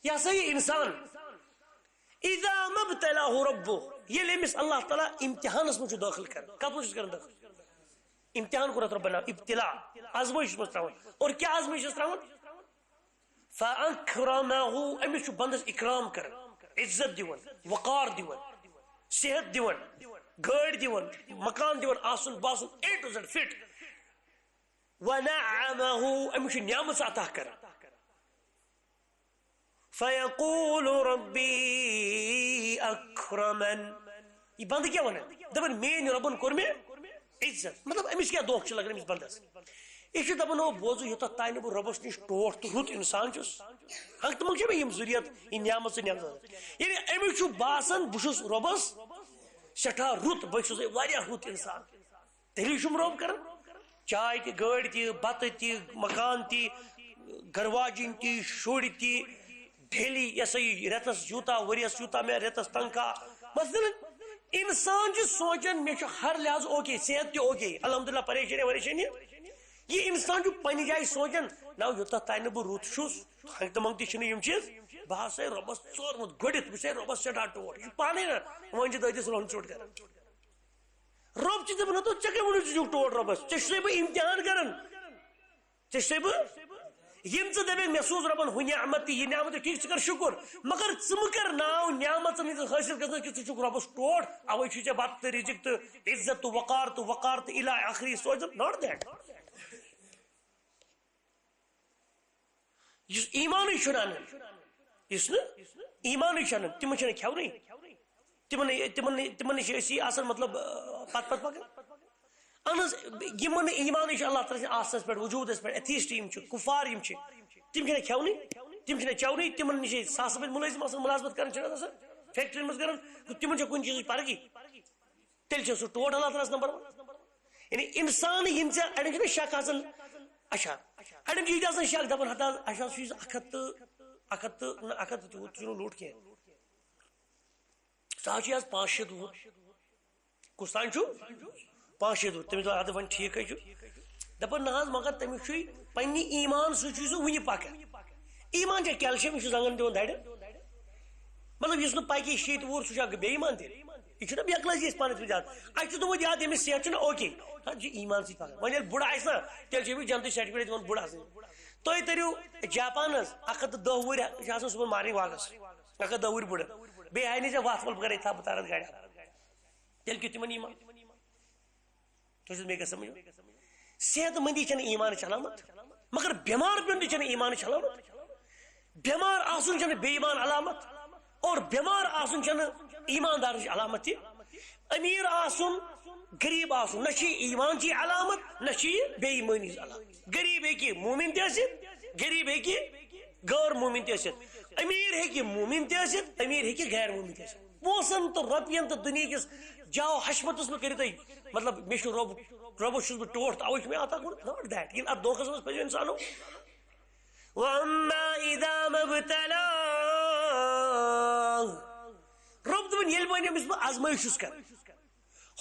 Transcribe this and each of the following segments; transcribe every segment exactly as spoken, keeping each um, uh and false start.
یہ ہسا یہ انسان، اذا ما ابتلاه ربه، ییٚلہِ أمِس اللہ تعالیٰ امتحانس منٛز چھُ دٲخل کران۔ کتھ منٛز چھُس کران دٲخل؟ امتحان کوٚرُتھ رۄبن ناو ابتلا، آزمٲیش منٛز ترٛاوان۔ اور کیٛاہ آزمٲیش چھس ترٛاوان؟ فاکرمہ، أمِس چھُ بندس اکرام کران، عزت دِوان، وقار دِوان، صحت دِوان، گٲڑۍ دِوان، مکان دِوان، آسُن باسُن اے ٹو زیڈ فٹ۔ ونعمہ، أمِس چھُ نعمت عطا کران۔ فیقول ربی اکرمن۔ یہ بندٕ کیٛاہ ونان؟ دپان میٲنۍ رۄبن کوٚر مےٚ عزت۔ مطلب أمِس کیٛاہ دھوکہٕ چھُ لگان أمِس بندس؟ یہِ چھُ دپان، او بوزو، یوٚتتھ تانۍ نہٕ بہٕ رۄبس نِش ٹوٹھ تہٕ رُت انسان چھُس، ہنٛگتہٕ منٛگہٕ چھےٚ مےٚ یِم ذُریت، یہِ نعمت ژٕ نعمت۔ یعنی أمِس چھُ باسان بہٕ چھُس رۄبس سٮ۪ٹھاہ رُت، بہٕ چھُس واریاہ رُت انسان۔ تیٚلہِ چھُم رۄب کران چاے تہِ، گٲڑۍ تہِ، بتہٕ تہِ، مکان تہِ، گرواجِنۍ تہِ، شُرۍ تہِ، ڈیلی، یہِ ہسا یہِ رٮ۪تس یوٗتاہ، ؤریس یوٗتاہ مےٚ رٮ۪تس تنخواہ۔ مثلاً، انسان چھُ سونٛچان، مےٚ چھُ ہر لحاظ اوکے، صحت تہِ اوکے، الحمدللہ، پریشٲنی وریشٲنی۔ یہِ انسان چھُ پننہِ جایہِ سونٛچان، نہ، یوٚتتھ تانۍ نہٕ بہٕ رُت چھُس، ہنٛگتہٕ منٛگہٕ تہِ چھِنہٕ یِم چیٖز، بہٕ ہسا رۄبس ژورمُت گۄڈٕنِتھ، بہٕ چھُسے رۄبس سٮ۪ٹھاہ ٹوٹھ۔ یہِ چھُ پانے نہ، وۄنۍ چھِ دٲدِس رۄہن ژوٚٹ کران۔ رۄب چھُ دپان، ہتو، ژےٚ کمہِ موٗجوٗب چھُکھ ٹوٹھ رۄبس؟ ژےٚ چھُسے بہٕ امتحان کران۔ ژےٚ چھُسے بہٕ، یِم ژٕ دپکھ، مےٚ سوٗز رۄبن ہُہ نعمت تہِ، یہِ نعمت تہِ، ٹھیٖک، ژٕ کر شُکر، مگر ژٕ مہٕ کر ناو نعمژن ہٕنٛدِس حٲصِل گژھنس کہِ ژٕ چھُکھ رۄبس ٹوٹھ، اوے چھُے ژےٚ بتہٕ تہٕ رزق تہٕ عزت تہٕ وقار تہٕ وقار تہٕ الی آخری سوزُن۔ Not that۔ یُس ایمانٕے چھُنہٕ انان، یُس نہٕ ایمانٕے چھُ انان، تِمن چھُنہٕ کھٮ۪ونٕے۔ تِمن، تِمن، تِمن نِش ٲسی آسان، مطلب، آ، پتہٕ پتہٕ پکان۔ اہن حظ، یِمن نہٕ ایمانٕے چھُ اللہ تعالیٰ سٕنٛدِس آسنس پٮ۪ٹھ، وجوٗدس پٮ۪ٹھ، ایتھیسٹ یِم چھِ، کُفار یِم چھِ، تِم چھِنہٕ کھٮ۪ونٕے، تِم چھِنہٕ چٮ۪ونٕے، تِمن نِش ٲسۍ ساسہٕ بٔدۍ مُلٲزِم آسان، مُلازمت کران چھِنہٕ آسان، فیکٹرین منٛز کران، تِمن چھےٚ کُنہِ چیٖزٕچ پرگی۔ تیٚلہِ چھُ سُہ ٹوٹھ اللہ تعالیٰ ہس نمبر ون۔ یعنی انسان یِم ژےٚ اَڑٮ۪ن چھُنہ شک آسان، اچھا، اَڑٮ۪ن چھُ یہِ تہِ آسان شک، دَپان، ہتا حظ، اچھا، سُہ چھُ اکھ ہتھ تہٕ، اکھ ہتھ تہٕ نہ، اکھ ہتھ تہٕ تیوٗت چھُنہٕ لوٚٹ کینٛہہ۔ سُہ حظ چھُ یہِ حظ پانٛژھ شیٚتھ وُہ۔ کُس تام چھُ؟ پانٛژھ شیٚتھ وُہ۔ تٔمِس دوٚپ، اَدٕ وۄنۍ ٹھیٖکھٕے چھُ۔ دَپان، نہ حظ، مگر تٔمِس چھُے پننہِ ایمان سۭتۍ چھُے سُہ وُنہِ پکان۔ ایمان چھا کیلشیم؟ یہِ چھُ زنٛگن دِوان دَرِ۔ مطلب، یُس نہٕ پکہِ شیٚتہِ وُہُر، سُہ چھُ اکھ بے ایمان تیٚلہِ۔ یہِ چھُنہ بے عقلٲزی أسۍ پانس منٛز زیادٕ۔ اَسہِ چھُ دوٚپمُت، یاد، ییٚمِس صحت چھُنہ اوکے، سُہ چھُ ایمانسٕے پکان۔ وۄنۍ ییٚلہِ بُڑٕ آسہِ نا، تیٚلہِ چھُ أمِس جنتٕچ سرٹیفکیٹ دِوان بُڑٕ آسٕنۍ۔ تُہۍ تٔرِو جاپانس، اکھ ہتھ تہٕ دہ وُہرۍ چھِ آسان صُبحن مارننگ واکس، اکھ ہتھ دہ وُہرۍ بُڑٕ۔ بیٚیہِ ہاے نہٕ ژےٚ وتھ، وَلہٕ بہٕ کرے تھپھ، بہٕ تارتھ گاڑِ۔ تیٚلہِ کیُتھ تِمن ایمان؟ تُہۍ چھِو مےٚ کیٛاہ سمجھ؟ صحت مندی چھنہٕ ایمانٕچ علامت، مگر بٮ۪مار پیوٚن تہِ چھنہٕ ایمانٕچ علامت۔ بٮ۪مار آسُن چھنہٕ بے ایمان علامت، اور بٮ۪مار آسُن چھنہٕ ایماندارٕچ علامت تہِ۔ امیر آسُن، غریب آسُن، نہ چھِ یہِ ایمان چی علامت، نہ چھِ یہِ بے ایمٲنی ہٕنٛز علامت۔ غریب ہیٚکہِ مومن تہِ ٲسِتھ، غریب ہیٚکہِ غٲر مومن تہِ ٲسِتھ، امیر ہیٚکہِ مومن تہِ ٲسِتھ، امیر ہیٚکہِ غیر مومن تہِ ٲسِتھ۔ پونٛسن تہٕ رۄپین تہٕ دُنیہکِس جاو حشمتس منٛز کٔرِو تُہۍ، مطلب، مےٚ چھُ رۄب، رۄبس چھُس بہٕ ٹوٹھ تہٕ اوے چھُ مےٚ عطا کوٚرمُت۔ Not that۔ ییٚلہِ اتھ دھوکس منٛز پھٔسِو انسانو۔ واما اذا ما ابتلاه۔ رۄب دپان، ییٚلہِ وۄنۍ أمِس بہٕ آزمٲیش چھُس کران،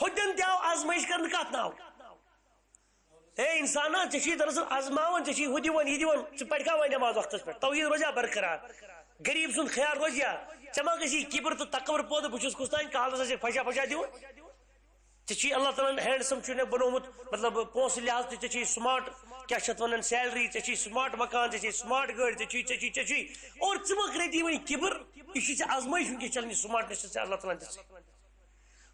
ہوٚتٮ۪ن تہِ آو آزمٲیش کرنہٕ، کتھ ناو؟ اے انسانا، ژےٚ چھُے دراصل آزماوان، ژےٚ چھُے ہُہ دِوان، یہِ دِوان، ژٕ پرکھا وۄنۍ نماز وقتس پٮ۪ٹھ، توحید روزیا برقرار، غریب سُنٛد خیال روزیا؟ ژےٚ ما گژھی کِبر تہٕ تکبر پٲدٕ، بہٕ چھُس کُس تام کالس آسہِ پھشا پھشا دِوان؟ ژےٚ چھُے اللہ تعالیٰ ہن ہینڈسم چھُے نہ بنومُت، مطلب، پونٛسہٕ لحاظ تہِ، ژےٚ چھُے سمارٹ، کیٛاہ چھِ اتھ ونان، سیلری، ژےٚ چھُے سمارٹ مکان، ژےٚ چھُے سمارٹ گٲڑۍ، ژےٚ چھُے، ژےٚ چھُے، ژےٚ چھُے، اور ژٕ ما کرے وۄنۍ کِبر؟ یہِ چھُے ژےٚ آزمٲیش وٕنکیٚس چلان، یہِ سمارٹنس چھِ ژےٚ اللہ تعالیٰ ہن دِژمٕژ۔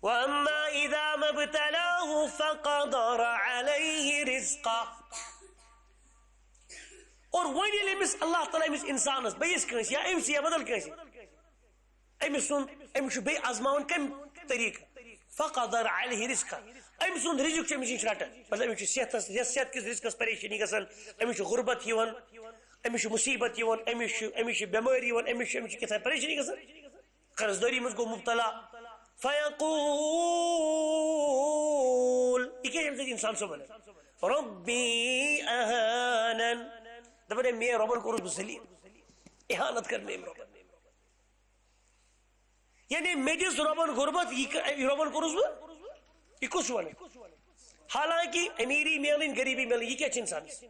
واما اذا ما ابتلاه فقدر عليه رزقه۔ اور وۄنۍ ییٚلہِ أمِس اللہ تعالیٰ أمِس انسانس، بیٚیِس کٲنٛسہِ یا أمِس یا بدل کٲنٛسہِ، أمِس سُنٛد، أمِس چھُ بیٚیہِ آزماوان کمہِ طریٖقہٕ؟ فقدر عليه رزقه۔ أمۍ سُنٛد رزق چھُ أمِس نِش رٹان۔ مطلب، أمِس چھُ صحتس، یتھ صحت کِس رزقس پریشٲنی گژھان، أمِس چھُ غربت یِوان، أمِس چھُ مصیبت یِوان، أمِس چھُ، أمِس چھِ بٮ۪مٲرۍ یِوان، أمِس چھُ، أمِس چھِ کینٛژھا پریشٲنی گژھان۔ قرض دٲری منٛز گوٚو مبتلا۔ فیقول، یہِ کیٛاہ چھُ اَمہِ سۭتۍ اِنسان سُہ وَنان؟ ربی اہانن۔ دَپان، ہے، مےٚ رۄبَن کوٚرُس بہٕ ذلیل۔ اہانت کٔر مےٚ أمۍ رۄبَن۔ یعنی مےٚ دِژ رۄبَن غربت، یہِ کٔر، یہِ رۄبَن کوٚرُس بہٕ، یہِ کُس چھُ وَنان؟ حالانکہ امیری میلٕنۍ، غریبی میلٕنۍ، یہِ کیٛاہ چھُ اِنسانَس؟